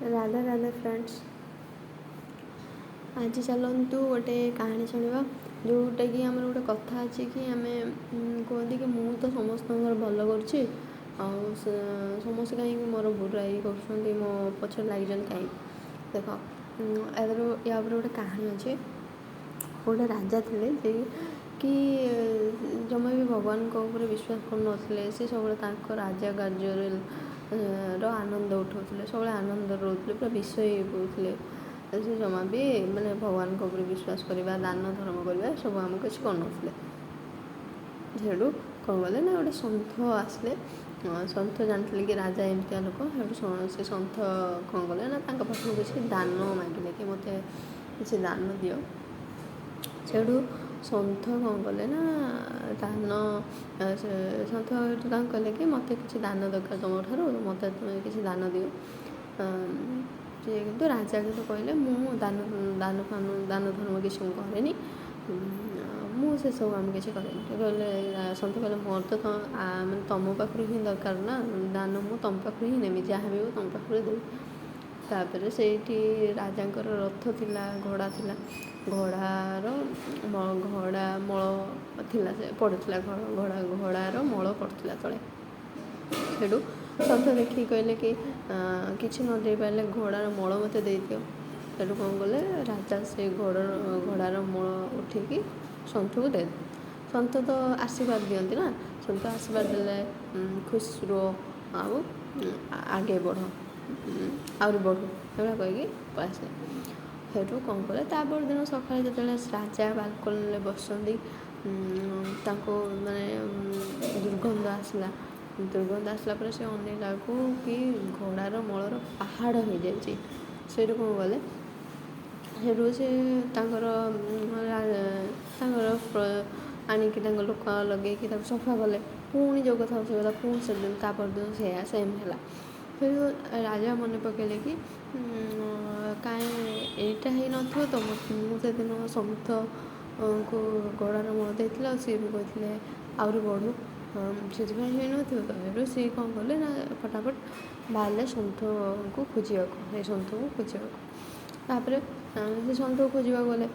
Radhe Radhe friends, ଆଜି ଚାଲନ୍ତୁ ଗୋଟେ କାହାଣୀ ଶୁଣିବା, ଯେଉଁଟାକି ଆମର ଗୋଟେ କଥା ଅଛି କି ଆମେ କୁହନ୍ତି କି ମୁଁ ତ ସମସ୍ତଙ୍କର ଭଲ କରୁଛି, ଆଉ ସମସ୍ତେ କାହିଁକି ମୋର ବୁରାଇ କରୁଛନ୍ତି, ମୋ ପଛରେ ଲାଗିଛନ୍ତି କାହିଁକି। ଦେଖ, ଏଥିରୁ ୟା ଉପରେ ଗୋଟେ କାହାଣୀ ଅଛି। ଗୋଟେ ରାଜା ଥିଲେ ଯେ କି ଜମା ବି ଭଗବାନଙ୍କ ଉପରେ ବିଶ୍ୱାସ କରୁନଥିଲେ। ସେ ସବୁବେଳେ ତାଙ୍କ ରାଜା କାର୍ଯ୍ୟରେ ର ଆନନ୍ଦ ଉଠାଉଥିଲେ, ସବୁବେଳେ ଆନନ୍ଦରେ ରହୁଥିଲେ, ପୁରା ବିଷୟ ହେଉଥିଲେ। ସେ ଜମା ବି ମାନେ ଭଗବାନଙ୍କ ଉପରେ ବିଶ୍ୱାସ କରିବା, ଦାନ ଧର୍ମ କରିବା, ସବୁ ଆମ କିଛି କରୁନଥିଲେ। ସେଇଠୁ କ'ଣ କଲେ ନା, ଗୋଟେ ସନ୍ଥ ଆସିଲେ। ସନ୍ଥ ଜାଣିଥିଲେ କି ରାଜା ଏମିତିଆ ଲୋକ। ସେଇଠୁ ସେ ସନ୍ଥ କ'ଣ କଲେ ନା, ତାଙ୍କ ପାଖକୁ କିଛି ଦାନ ମାଗିଲେ କି ମୋତେ କିଛି ଦାନ ଦିଅ। ସେଇଠୁ ସନ୍ଥ କ'ଣ କଲେ ନା, ଦାନ ସେ ସନ୍ଥ ଏଠୁ ତାଙ୍କୁ କହିଲେ କି ମୋତେ କିଛି ଦାନ ଦରକାର ତୁମ ଠାରୁ, ମୋତେ ତୁମେ କିଛି ଦାନ ଦିଅ। ସିଏ କିନ୍ତୁ ରାଜା କିନ୍ତୁ କହିଲେ, ମୁଁ ଦାନ ଦାନ ଫାନ ଦାନ ଧର୍ମ କିଛି ମୁଁ କରେନି, ମୁଁ ସେସବୁ ଆମେ କିଛି କରେନି। କହିଲେ, ସନ୍ଥ କହିଲେ, ମୋର ତ ମାନେ ତୁମ ପାଖରୁ ହିଁ ଦରକାର ନା ଦାନ, ମୁଁ ତୁମ ପାଖରୁ ହିଁ ନେବି, ଯାହା ବି ହଉ ତୁମ ପାଖରୁ ଦେବି। ତାପରେ ସେଇଠି ରାଜାଙ୍କର ରଥ ଥିଲା, ଘୋଡ଼ା ଥିଲା, ଘୋଡ଼ାର ଘୋଡ଼ା ମଳ ଥିଲା, ସେ ପଡ଼ୁଥିଲା, ଘୋଡ଼ା ଘୋଡ଼ାର ମଳ ପଡ଼ୁଥିଲା ତଳେ। ସେଇଠୁ ସନ୍ଥ ଦେଖିକି କହିଲେ କି କିଛି ନ ଦେଇପାରିଲେ ଘୋଡ଼ାର ମଳ ମୋତେ ଦେଇଦିଅ। ସେଇଠୁ କ'ଣ କଲେ ରାଜା, ସେ ଘୋଡ଼ାର ମଳ ଉଠିକି ସନ୍ଥକୁ ଦେଇଦେଲେ। ସନ୍ଥ ତ ଆଶୀର୍ବାଦ ଦିଅନ୍ତି ନା, ସନ୍ଥ ଆଶୀର୍ବାଦ ଦେଲେ, ଖୁସି ରୁହ ଆଉ ଆଗେ ବଢ଼, ଆହୁରି ବଢ଼ୁ, ଏଭଳିଆ କହିକି ପଳେଇ ଆସିଲେ। ସେଇଠୁ କ'ଣ କଲେ, ତା ପରଦିନ ସକାଳେ ଯେତେବେଳେ ରାଜା ବାଲକୋନିରେ ବସନ୍ତି, ତାଙ୍କୁ ମାନେ ଦୁର୍ଗନ୍ଧ ଆସିଲା। ଦୁର୍ଗନ୍ଧ ଆସିଲା ପରେ ସେ ଅନେଇଲା ବେଳକୁ କି ଘୋଡ଼ାର ମଳର ପାହାଡ଼ ହେଇଯାଇଛି। ସେଇଠୁ କ'ଣ କଲେ, ସେଇଠୁ ସେ ତାଙ୍କର ତାଙ୍କର ଆଣିକି ତାଙ୍କ ଲୋକ ଲଗେଇକି ତାକୁ ସଫା କଲେ। ପୁଣି ଯେଉଁ କଥା ସେ କଥା, ପୁଣି ସେଦିନ ତା ପରଦିନ ସେୟା ସେମ୍ ହେଲା। ସେଇଠୁ ରାଜା ମନେ ପକେଇଲେ କି କାଇଁ ଏଇଟା ହେଇନଥିବ ତ, ମୁଁ ସେଦିନ ସନ୍ଥଙ୍କୁ ଘୋଡ଼ାର ମଳ ଦେଇଥିଲି ଆଉ ସିଏ ବି କହିଥିଲେ ଆହୁରି ବଢ଼ୁ, ସେଥିପାଇଁ ହେଇନଥିବ ତ। ସେଇଠୁ ସିଏ କ'ଣ କଲେ ନା, ଫଟାଫଟ ବାହାରିଲେ ସନ୍ଥଙ୍କୁ ଖୋଜିବାକୁ, ସେଇ ସନ୍ଥଙ୍କୁ ଖୋଜିବାକୁ। ତାପରେ ସେ ସନ୍ଥକୁ ଖୋଜିବାକୁ ଗଲେ।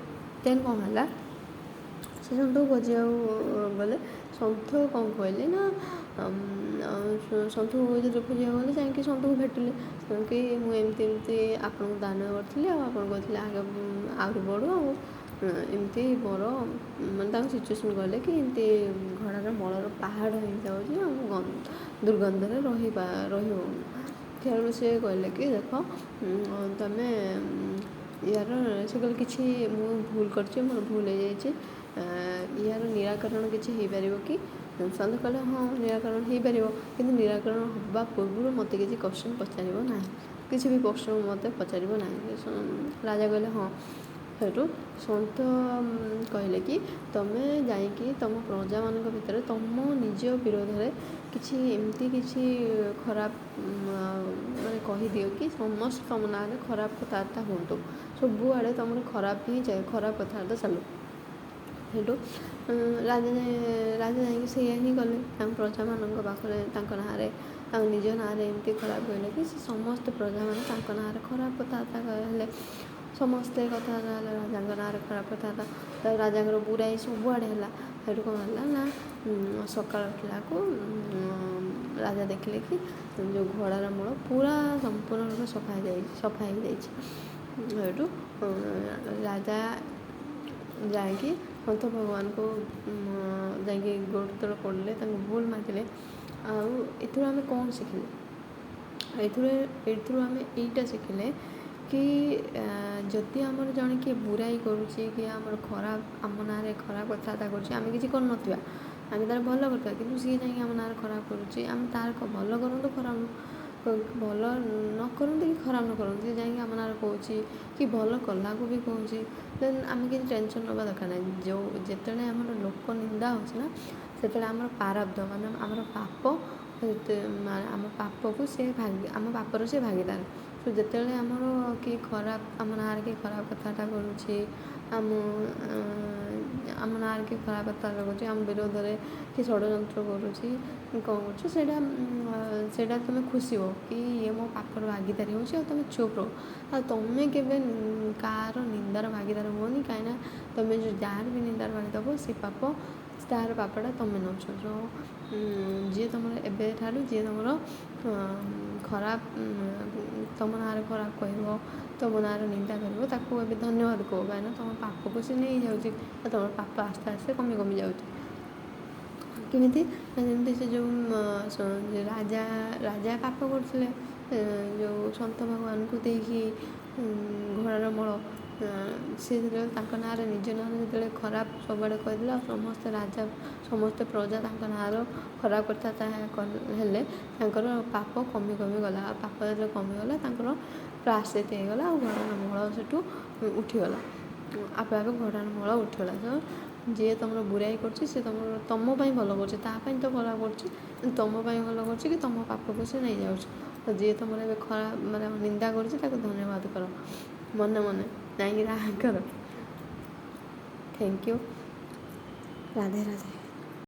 ଦେନ୍ କ'ଣ ହେଲା, ସେ ସନ୍ଥକୁ ଖୋଜିବାକୁ ଗଲେ। ସନ୍ଥ କ'ଣ କହିଲେ ନା, ସନ୍ଥକୁ ଯେତେବେଳେ ଖୋଜିବାକୁ ଗଲେ, ଯାଇକି ସନ୍ଥକୁ ଭେଟିଲେ କି ମୁଁ ଏମିତି ଏମିତି ଆପଣଙ୍କୁ ଦାନ କରିଥିଲି ଆଉ ଆପଣ କହିଥିଲେ ଆଗେ ଆହୁରି ବଢ଼ୁ, ଆଉ ଏମିତି ମୋର ମାନେ ତାଙ୍କ ସିଚୁଏସନ୍ କହିଲେ କି ଏମିତି ଘୋଡ଼ାର ମଳର ପାହାଡ଼ ହେଇଯାଉଛି ଆଉ ଦୁର୍ଗନ୍ଧରେ ରହିବା ରହି ହେଉନି। ତେଣୁ ସେ କହିଲେ କି ଦେଖ ତମେ ୟାର, ସେ କହିଲେ କିଛି ମୁଁ ଭୁଲ କରିଛି, ମୋର ଭୁଲ ହେଇଯାଇଛି, ୟାର ନିରାକରଣ କିଛି ହେଇପାରିବ କି? ସନ୍ଥ କହିଲେ, ହଁ, ନିରାକରଣ ହେଇପାରିବ, କିନ୍ତୁ ନିରାକରଣ ହେବା ପୂର୍ବରୁ ମୋତେ କିଛି କ୍ୱେଶ୍ଚନ୍ ପଚାରିବ ନାହିଁ, କିଛି ବି ପ୍ରଶ୍ନ ମୋତେ ପଚାରିବ ନାହିଁ। ରାଜା କହିଲେ ହଁ। ସେଇଠୁ ସନ୍ଥ କହିଲେ କି ତମେ ଯାଇକି ତୁମ ପ୍ରଜାମାନଙ୍କ ଭିତରେ ତୁମ ନିଜ ବିରୋଧରେ କିଛି ଏମିତି କିଛି ଖରାପ ମାନେ କହିଦିଅ କି ସମସ୍ତେ ତୁମ ନାଁରେ ଖରାପ କଥାବାର୍ତ୍ତା ହୁଅନ୍ତୁ, ସବୁଆଡ଼େ ତୁମର ଖରାପ ହିଁ ଖରାପ କଥାବାର୍ତ୍ତା ଚାଲୁ। ସେଇଠୁ ରାଜା ରାଜା ଯାଇକି ସେଇଆ ହିଁ କଲେ। ତାଙ୍କ ପ୍ରଜାମାନଙ୍କ ପାଖରେ ତାଙ୍କ ନାଁରେ, ତାଙ୍କ ନିଜ ନାଁରେ ଏମିତି ଖରାପ କହିଲେ କି ସେ ସମସ୍ତେ ପ୍ରଜାମାନେ ତାଙ୍କ ନାଁରେ ଖରାପ କଥାବାର୍ତ୍ତା ହେଲେ। ସମସ୍ତେ କଥାବାର୍ତ୍ତା ହେଲେ ରାଜାଙ୍କ ନାଁରେ ଖରାପ କଥାବାର୍ତ୍ତା, ରାଜାଙ୍କର ବୁରାଇ ସବୁଆଡ଼େ ହେଲା। ସେଇଠୁ କ'ଣ ହେଲା ନା, ସକାଳ ଉଠିଲାକୁ ରାଜା ଦେଖିଲେ କି ଯେଉଁ ଘୋଡ଼ାର ମଳ ପୁରା ସମ୍ପୂର୍ଣ୍ଣ ରୂପେ ସଫା ହେଇଯାଇଛି, ସଫା ହେଇଯାଇଛି। ସେଇଠୁ ରାଜା ଯାଇକି ସନ୍ଥ ଭଗବାନଙ୍କୁ ଯାଇକି ଗୋଡ଼ ତଳେ ପଡ଼ିଲେ, ତାଙ୍କୁ ଭୁଲ ମାଗିଲେ। ଆଉ ଏଥିରୁ ଆମେ କ'ଣ ଶିଖିଲେ? ଏଥିରୁ ଆମେ ଏଇଟା ଶିଖିଲେ କି ଯଦି ଆମର ଜଣେ କିଏ ବୁରାଇ କରୁଛି କି ଆମର ଖରାପ, ଆମ ନାଁରେ ଖରାପ କଥାବାର୍ତ୍ତା କରୁଛି, ଆମେ କିଛି କରୁନଥିବା, ଆମେ ତାର ଭଲ କରିଥିବା, କିନ୍ତୁ ସିଏ ଯାଇକି ଆମ ନାଁରେ ଖରାପ କରୁଛି, ଆମେ ତାର ଭଲ କରନ୍ତୁ, ଖରାପ ଭଲ ନ କରନ୍ତୁ କି ଖରାପ ନ କରନ୍ତୁ, ସିଏ ଯାଇକି ଆମ ନାଁରେ କହୁଛି କି ଭଲ କଲାକୁ ବି କହୁଛି, ଦେନ୍ ଆମେ କିଛି ଟେନସନ୍ ନେବା ଦରକାର ନାହିଁ। ଯେଉଁ ଯେତେବେଳେ ଆମର ଲୋକ ନିନ୍ଦା ହେଉଛି ନା, ସେତେବେଳେ ଆମର ପ୍ରାରବ୍ଧ ମାନେ ଆମର ପାପ, ଆମ ପାପକୁ ସେ ଭାଗି, ଆମ ପାପର ସେ ଭାଗିଦାର। ତ ଯେତେବେଳେ ଆମର କିଏ ଖରାପ, ଆମ ନାଁରେ କିଏ ଖରାପ କଥାବାର୍ତ୍ତା କରୁଛି, ଆମ ଆମ ନାଁରେ କିଏ ଖରାପ କଥା କରୁଛି, ଆମ ବିରୋଧରେ କିଏ ଷଡ଼ଯନ୍ତ୍ର କରୁଛି, କ'ଣ କରୁଛି, ସେଇଟା ତୁମେ ଖୁସି ହୁଅ କି ଇଏ ମୋ ପାପର ଭାଗିଦାରୀ ହେଉଛି, ଆଉ ତୁମେ ଚୁପ୍ ରୁହ। ଆଉ ତୁମେ କେବେ କାହାର ନିନ୍ଦାର ଭାଗିଦାର ହୁଅନି, କାହିଁକିନା ତୁମେ ଯାହାର ବି ନିନ୍ଦାର ଭାଗିଦାର ହେବ, ସେ ପାପ, ତାହାର ପାପଟା ତୁମେ ନେଉଛ। ଯିଏ ତୁମର ଏବେଠାରୁ ଯିଏ ତୁମର ଖରାପ, ତୁମ ନାଁରେ ଖରାପ କହିବ, ତୁମ ନାଁରେ ନିନ୍ଦା କରିବ, ତାକୁ ଏବେ ଧନ୍ୟବାଦ କୁହ, କାହିଁକିନା ତୁମ ପାପକୁ ସେ ନେଇଯାଉଛି ଆଉ ତୁମର ପାପ ଆସ୍ତେ ଆସ୍ତେ କମି କମି ଯାଉଛି। କେମିତି? ଯେମିତି ସେ ଯେଉଁ ରାଜା ପାପ କରୁଥିଲେ, ଯେଉଁ ସନ୍ଥ ଭଗବାନଙ୍କୁ ଦେଇକି ଘୋଡ଼ାର ମଳ, ସେ ଯେତେବେଳେ ତାଙ୍କ ନାଁରେ, ନିଜ ନାଁରେ ଯେତେବେଳେ ଖରାପ ସବୁଆଡ଼େ କହିଦେଲେ ଆଉ ସମସ୍ତେ ରାଜା, ସମସ୍ତେ ପ୍ରଜା ତାଙ୍କ ନାଁର ଖରାପ କଥା ତାହା ହେଲେ, ତାଙ୍କର ପାପ କମି କମି ଗଲା। ଆଉ ପାପ ଯେତେବେଳେ କମିଗଲା, ତାଙ୍କର ପ୍ରାୟଶ୍ଚିତ ହେଇଗଲା ଆଉ ଘୋଡ଼ାର ମଳ ସେଠୁ ଉଠିଗଲା, ଆପେ ଆପେ ଘୋଡ଼ାର ମଳ ଉଠିଗଲା। ତ ଯିଏ ତୁମର ବୁରାଇ କରୁଛି, ସେ ତୁମର, ତୁମ ପାଇଁ ଭଲ କରୁଛି। ତା ପାଇଁ ତ ଖରାପ କରୁଛି, ତୁମ ପାଇଁ ଭଲ କରୁଛି କି ତୁମ ପାପକୁ ସେ ନେଇଯାଉଛି। ତ ଯିଏ ତୁମର ଏବେ ଖରାପ, ମାନେ ନିନ୍ଦା କରୁଛି, ତାକୁ ଧନ୍ୟବାଦ କର ମନେ ମନେ, ଯାଇକି ରାଗ କର। Thank you. Radhe Radhe.